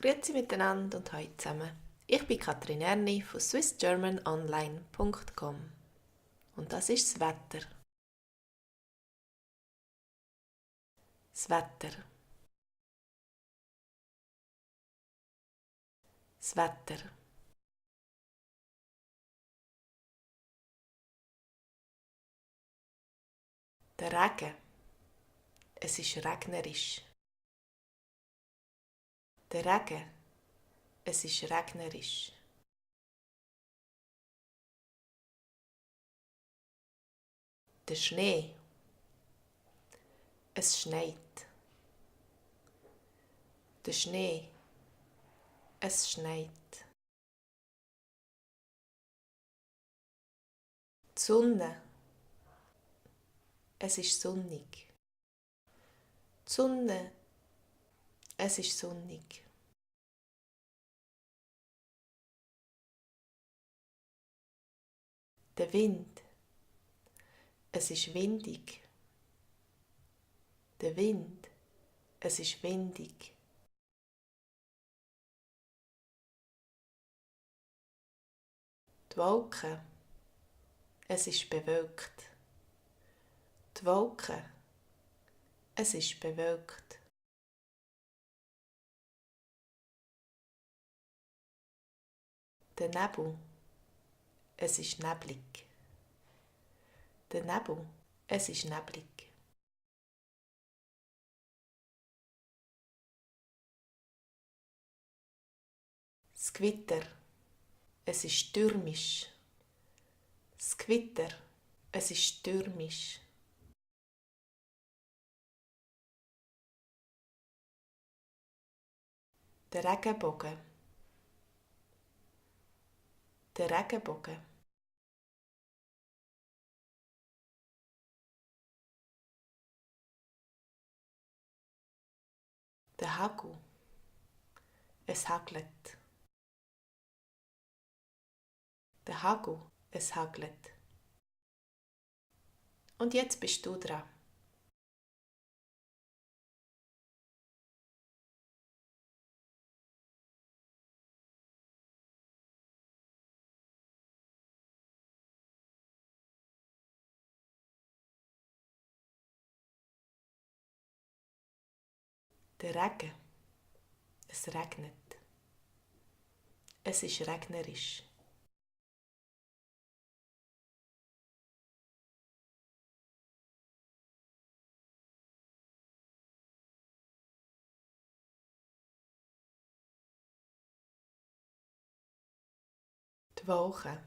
Grüezi miteinander und hallo zusammen. Ich bin Katrin Erni von swissgermanonline.com und das ist das Wetter. Das Wetter. Das Wetter. Der Regen. Es ist regnerisch. Der Regen. Es ist regnerisch. Der Schnee. Es schneit. Der Schnee. Es schneit. Die Sonne. Es ist sonnig. Die Sonne. Es ist sonnig. Der Wind. Es ist windig. Der Wind. Es ist windig. Die Wolken. Es ist bewölkt. Die Wolken. Es ist bewölkt. Der Nebel. Es ist neblig. Der Nebel. Es ist neblig. Das Gewitter. Es ist stürmisch. Das Gewitter. Es ist stürmisch. Der Regenbogen. Der Regenbogen. Der Hagel. Es hagelt. Der Hagel. Es hagelt. Und jetzt bist du dran. Der Regen. Es regnet. Es ist regnerisch. Die Wolken.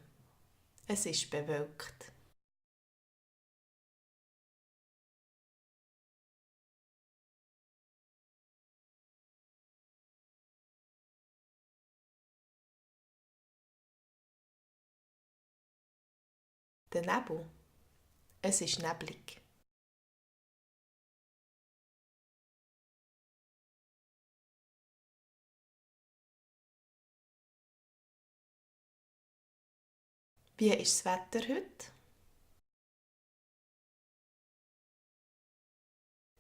Es ist bewölkt. Der Nebel. Es ist neblig. Wie ist das Wetter heute?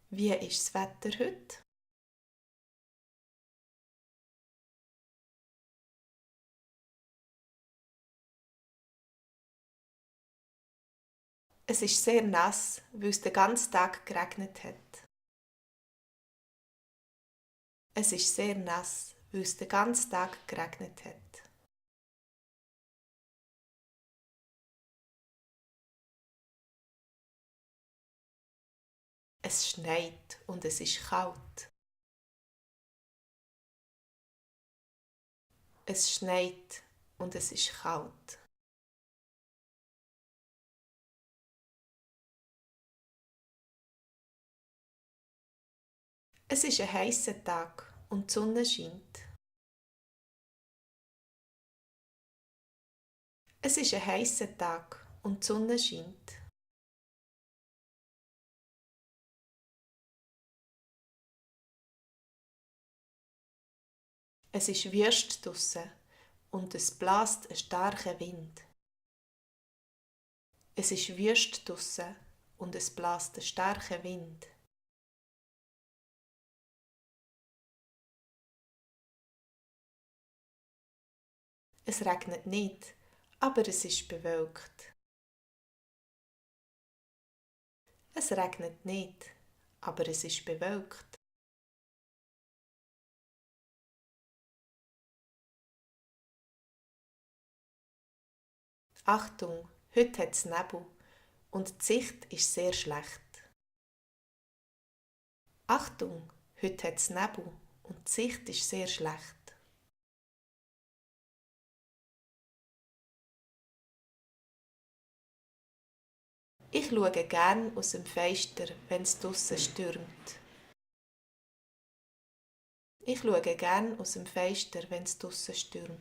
Wie ist das Wetter heute? Es ist sehr nass, weil es den ganzen Tag geregnet hat. Es ist sehr nass, weil es den ganzen Tag geregnet hat. Es schneit und es ist kalt. Es schneit und es ist kalt. Es ist ein heißer Tag und die Sonne scheint. Es ist ein heißer Tag und die Sonne scheint. Es ist wüst draussen und es bläst ein starker Wind. Es ist wüst draussen und es bläst ein starker Wind. Es regnet nicht, aber es ist bewölkt. Es regnet nicht, aber es ist bewölkt. Achtung, heute hat es Nebel und die Sicht ist sehr schlecht. Achtung, heute hat es Nebel und die Sicht ist sehr schlecht. Ich schaue gern aus dem Fenster, wenn es draussen stürmt. Ich schaue gern aus dem Fenster, wenn es draussen stürmt.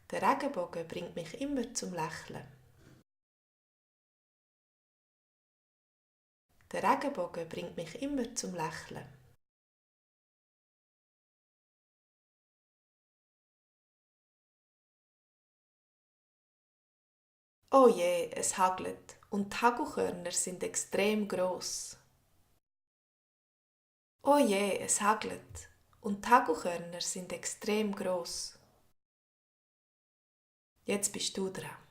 Der Regenbogen bringt mich immer zum Lächeln. Der Regenbogen bringt mich immer zum Lächeln. Oh je, es hagelt und die Hagelkörner sind extrem gross. Oh je, es hagelt und die Hagelkörner sind extrem gross. Jetzt bist du dran.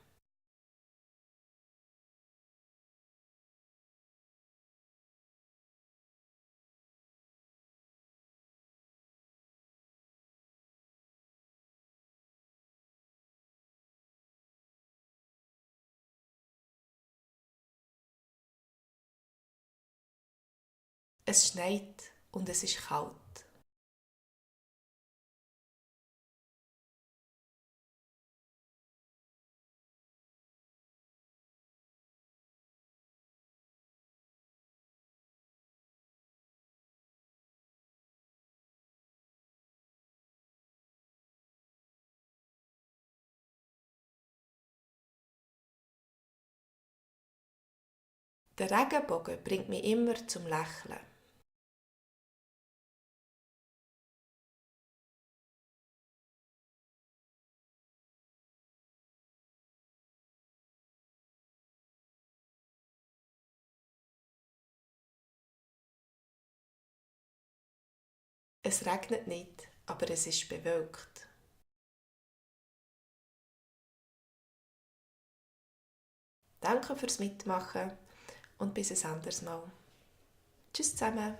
Es schneit und es ist kalt. Der Regenbogen bringt mich immer zum Lächeln. Es regnet nicht, aber es ist bewölkt. Danke fürs Mitmachen und bis ein anderes Mal. Tschüss zusammen.